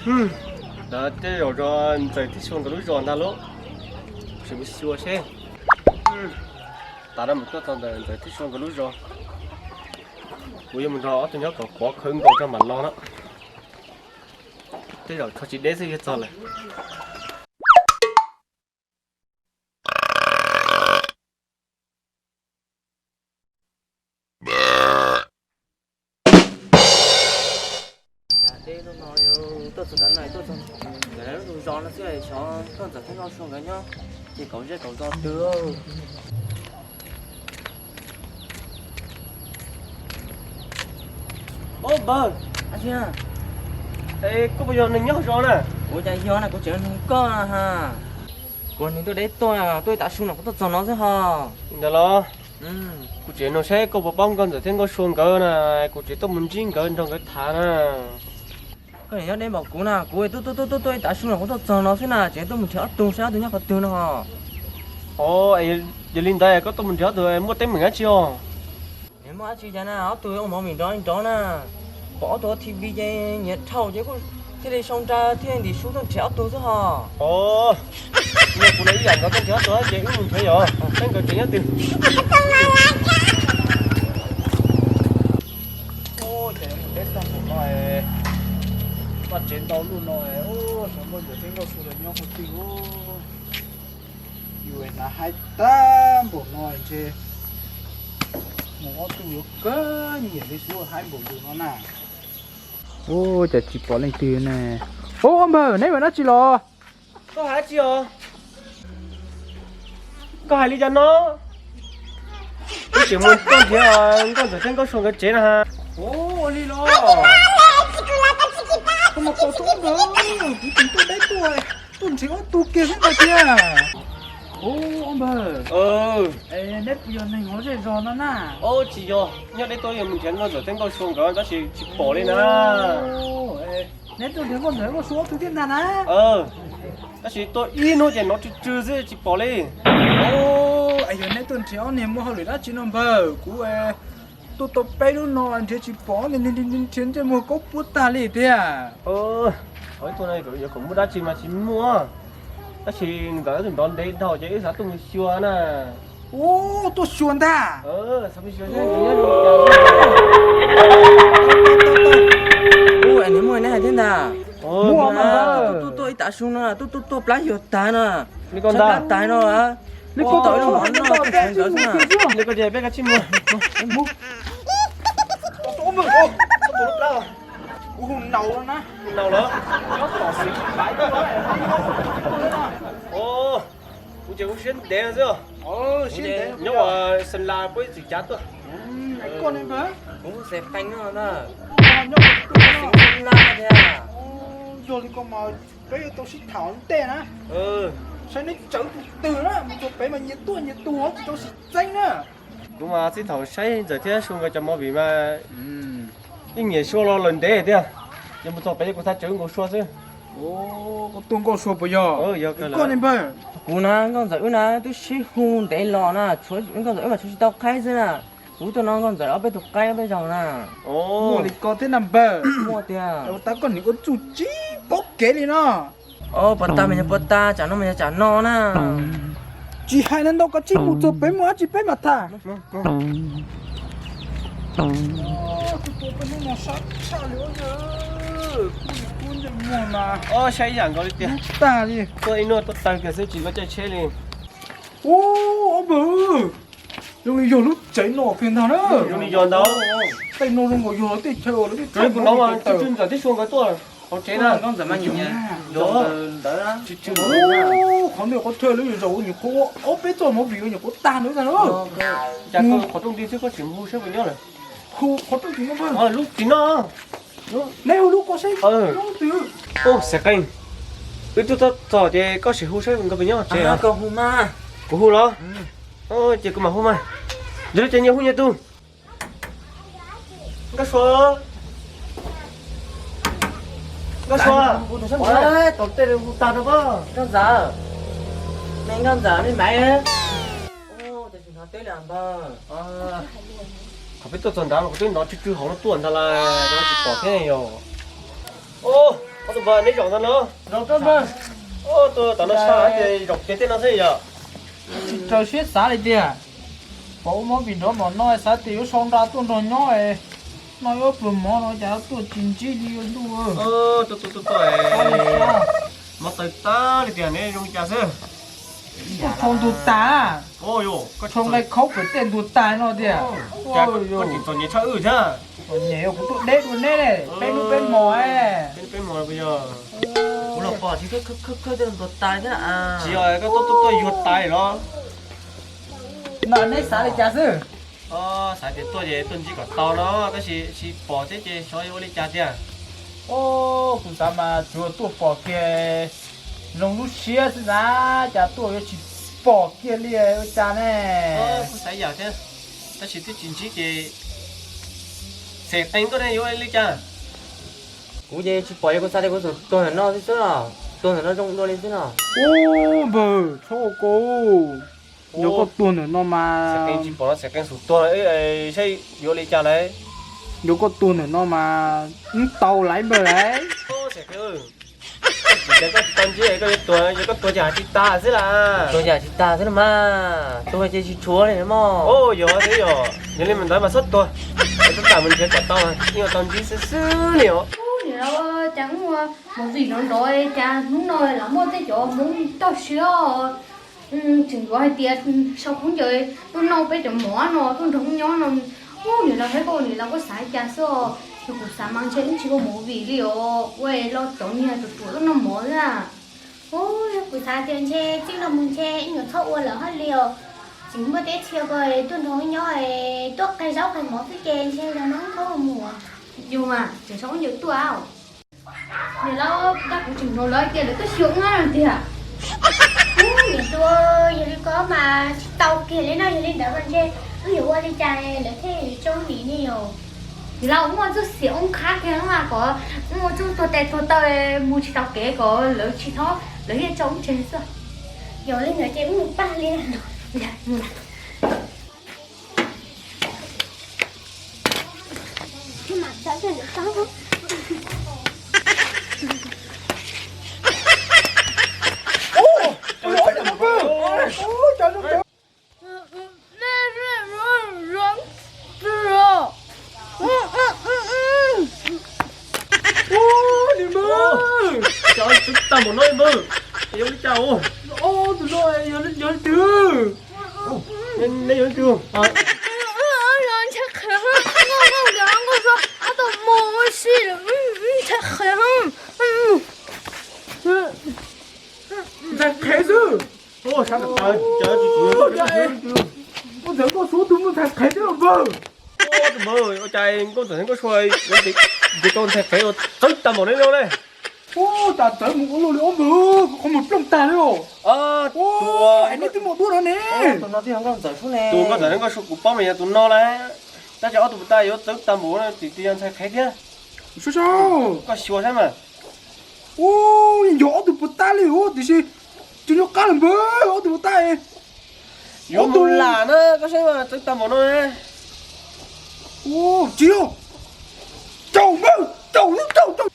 Ntawd tej zaum zos Ntxawm Tib Sua nkawd lub zos ntag lauj. Sim mus xyuas seb. Tav no mus tuaj txog ntawm Ntxawm Tib Sua nkawd lub zos. Kuv yuav mus nrog ob tug nyob kom pov khawv nkaus tso mam los na. Tej zaum tshuav tsis deb xwb yuav txog lawm. Deb no tuaj txog tav no tuaj txog nkawd lub zos no xwb, xyov tuaj Ntxawm Tib Sua nkawd nyob ces kaum zej kaum zos twg. Ob npawg, koj puas yog neeg nyob zos na? Kuv cas yog na, kuv tseem nug koj ha. Kuv nws tuaj deb tuaj, tuaj ib tav su no kuv tuaj txog no xwb ho. Ntawd los, kuv tseem nug saib koj puas paub Nkauj Ntxawm thiab Nkauj Sua nkawd na, kuv tseem tuaj mus ntsib nkawd nrog nkawd tham na. Koj niam nyob deb npaum kuv na, kuv tuaj tuaj tuaj tuaj ib tav su no kuv tuaj txog no xwb na, tseem tuaj mus nrhiav ob tug saib ob tug nyob qhov twg no ho. Ov, yog li ntawd koj tuaj mus nrhiav ob tug muaj teeb meem dab tsi os? Nws muaj dab tsi cas na, ob tug ua movie nrov nrov na, pom ob tug ua T V ces nyias dhau ces kuj thiaj li sau nra thiaj ntim su tuaj nrhiav ob tug xwb ho. Ov, yog kuv los ib yam nkaus, tuaj nrhiav ob tug ces wb mus nrhiav yom, saib nkawd tsev nyob twg. Ua cas mus deb tag npaum no, vaj tsev ntau luaj no, xyov Nkauj Ntxawm thiab Nkauj Sua lawv nyob qhov twg. Yus hnav haib tag npaum no ntshe mus ob tug yuav kawg nyiam li xwb, haib npaum nkaus no na. Ua cas tsis pom leej twg ne? Ub, ob npawg, neb mus dab tsi los? Koj hais dab tsi os? Koj hais li cas no? Wb tseem mus tuaj nrhiav Nkauj Ntxawm thiab Nkauj Sua nkawd tsev no ha. Ua li los? Koj mas tau tub npawg, kuv tseem tuaj deb tuaj, tuaj nrhiav ob tug kiag xwb ntag tiag. Ub, ob npawg, neb puas yog neeg hauv zej zos no na? Tsis yog, nyob deb tuaj yuav mus nrhiav Nkauj Ntxawm thiab Nkauj Sua nkawd tab sis tsis pom li na. Neb tuaj nrhiav Nkauj Ntxawm Nkauj Sua ob tug thiab ntag na? Tab sis tuaj ib hnub ces nov tsw tsw xwb tsis pom li. Yog neb tuaj nrhiav ob niag muaj hauj lwm dab tsi no npawg? Kuv tuaj tau peb hnub no nrhiav tsis pom, nrhiav ntsej muag kaub puab tag li tiag. Hauv ib tuaj no yuav kom muaj dab tsi mas tsis muaj, tab sis nkawd tus nrov ntev dhau ces wb xav tuaj mus xyuas na. Ub, tuaj xyuas ntag. Ub, nws muaj neb hais thiab ntag. Tuaj tuaj tuaj ib tav su no, tuaj tuaj tuaj plab yuag tag no. Plab tag no. Li koj tau ib lub mov noj tsis tshev ntawd xwb na. Li koj ces peb kav tsij mus. Kuv hu naus na. Hu naus lawm. Nyob tom xeev Xeev Lav xwb. Kuv ces kuv siab ntev xwb. Nyob ua Xeev Lav puab ib txwm cav tuaj. Koj ne npawg? Kuv xeem Qeeg no na. Nyob xeev Xeev Lav thiab. Yog li ko mas peb yuav tau sib tham ua ntej na. Saib neb tsawv tus twg na, mus txog pem mas nyias tuaj nyias tuag tsis tau sib txeeb na. Kuv mas txij thaum saib Ntxawm thiab Sua nkawd cov movie mas yeej nyiam Sua los lawm ntev tiag. Ces mus txog pem ces kuv xav tsawv nkaus Sua xwb. Koj tuaj Nkauj Sua puas yog? Koj ne npawg? Kuv na, Nkauj Ntxawm wb na twb sib hu ntev los na, Nkauj Ntxawm wb mas tshuav tsis tau qaib xwb na. Kuv tuaj no Nkauj Ntxawm ob peb tug qaib ob peb zaug na. Muaj li ko thiab na npawg? Muaj tiag. Ua tau koj nim ua txuj tsis paub kev li no. Puas tag mas yog puas tag, tsam no mas yog tsam no na. Tsis hais ntau, koj cia li mus txog pem mus dab tsi peb mam tham. Saib ib yam nkaus li tiag. Tag li. Tuaj ib hnub tuaj tag kiag xwb tsis muaj caij tsheb li. Ub, ob npawg, zoo li yog lub tsev no kiag ntag na. Zoo li yog ntag. Tej no zoo nkaus yog lawv tej chaw, lawv tej chaw. Kuv hnov mas Tswv Ntxawm thiab Sua nkawd tuaj hauv tsev na. Ntxawm mas yog ntawd. Qhov ntawd qhov chaw lawv zaum nyuam qhuav ua ob peb txoj movie nyuam qhuav tag ntawd ntag. Cas koj qhov rooj nti xwb koj tseem hu saib puas nyob lawm? Hu qhov rooj tsis nyob npawg. Lub tsis noj. Neb hu lub ko saib. Xeem Qeej, wb twb tuaj txog ces koj sim hu saib nkawd puas nyob tsev. Koj hu mas. Kuv hu los? Ces kuv mam hu mas. Yog li ces nyias hu nyias tus. Nkauj Sua, Nkauj Sua, tom tej hu tag rau pob. Nkauj Ntxawm, me Nkauj Ntxawm me maiv. Tsis hnov teb li npawg. Qhov peb tuaj txog nrad mas kuv twb hnov tsw tsw hauv no tuaj ntag lawm, tsis pom thiab yog. Ob tug npawg, neb zaum ntawm no. Zaum tod npawg. Tus tom no sab ces zaum kiag tej no xwb yom. Tsis raws siab xav li tiag. Pom ua movie nrov npaum no xav tias yuav sau nra tuaj nrog nyob es no yuav pluag mov no cas tuaj tsis ntsib li ntuj. Tuaj tuaj tuaj tuaj, mov tawg tag li tiag, neb zoo li cas xwb? Tuaj tshau ntug tag. Tshau nqaij khaub pem tej ntug tag no tiag. Koj tseem txom nyem tshaj wb thiab. Txom nyem kuv tuaj deb dua neb ne, peb hnub peb hmo. Peb hnub peb hmo los puas yog? Kuv los pom tsis khawb khawb khawb tej ntug tag thiab. Tsis yog koj tuaj tuaj yuag tas los? No neb xav li cas xwb? Xav tias tuaj ces tuaj ntsib kom tau no, tab sis tsis pom thiab ces xyov yuav ua li cas tiag. Kuv xav mas tsuas tuaj pom kiag zoo lub siab xwb xav, cas tuaj yuav tsis pom kiag li ua cas ne? Kuv xav yam thiab, tab sis twb tsis ntsib ces xem qee koj ne yuav ua li cas? Kuv ces tsis pom es kuv xav tias kuv xum tuag ntawm no xwb xwb los, tuag ntawm no zoo dua li xwb no. Ub npawg, txhob ua koj, yog koj tuag ntawm no mas. Xem qee tsis pom no xem qee xum tuag saib yuav ua li cas lawm. Yog koj tuag ntawm no mas wb tau laiv npawg laiv. Koj tsis tau ntsib koj yuav tuag, yog koj tuag ces tsis tas xwb las. Tuag ces tsis tas xwb los mas, tuag ces tsis tshuav li mog. Yog xwb yog, yog li ntawd mas txhob tuag, es tab tom mus nrhiav kom tau, yeej yuav tau ntsib xwb xwb li os. Ub niam laus, cas ub movie nrov nrov cas hnub no lam muaj tej cov hmoob toj siab tseem yuav hais tias sau khaub ncaws tuaj noj peb cov mov no tuaj nrog nyob no. Ub niam laus, koj niam laus koj xav li cas xwb os? Yog kuv xav mas ntshe wb tsis ua movie li os, ua los cov niag ruam ruam tuaj noj mov xwb. Ub yog kuv xav tias ntshe txij no mus ntshe wb yuav txhob ua lawm hab li os. Tseem muaj tej txhia ko tuaj nrog wb nyob, tuaj qee zaub qee mov xwb ces ntshe yog no wb txhob ua mus. Yog mas, tseem sau khaub ncaws tuaj. Niam laus, kuv tseem hnov lawv tias lawv tuaj xyuas wb tiag. Ub niam tus, yog li ko mas tsis tau kiag li no, yog li ntawd mas ntshe wb yuav ua li cas lawv thiaj tso wb dim ne yom? Niam laus, muaj txoj xiam oob qhab kiag mas kom wb muaj txoj tuag tes tuag taw mus tsis tau kev kom lawv tsis txhob, lawv thiaj tso wb tseg xwb. Yog li ntawd ces wb mus pab li. Ub, niam npawg, cas txawv tag npaum no npawg, yog li cas os? Ob tug no yog leej twg? Leej twg? Ntshai qhev, nkauj nkauj nkauj nkauj, ob tug mus ua si lawm, ntshai qhev. Ntshai qhev xwb. Ua ntxhais nkauj suav tus muaj ntxhais qhev thiab los npawg. Ua tus npawg, ua cas nkauj ntxawm nkauj suav nce tau ntxhais qhev txawv tag npaum no ne? Ua cas txawv mus ua luaj li ob npawg, qhov muag plooj tag li os. Es neb twb muaj duab no ne. Tus no twb yog nkauj ntxawm xwb ne. Tus nkauj ntxawm nkauj suav kuv paub mas yog tus no lauj. Tab sis ob tug puas tag yuav txawv tag npaum no tsis yog ntxhais qhev thiab. Koj xyuas saib mas. Ua, yog ob tug puas tag li os, tiam sis tsis nco qab lawm npawg, ob tug puas tag. Yuav mus lam na, koj saib mas txawv tag npaum no. Tsis yog, caum npawg, caum, caum, caum.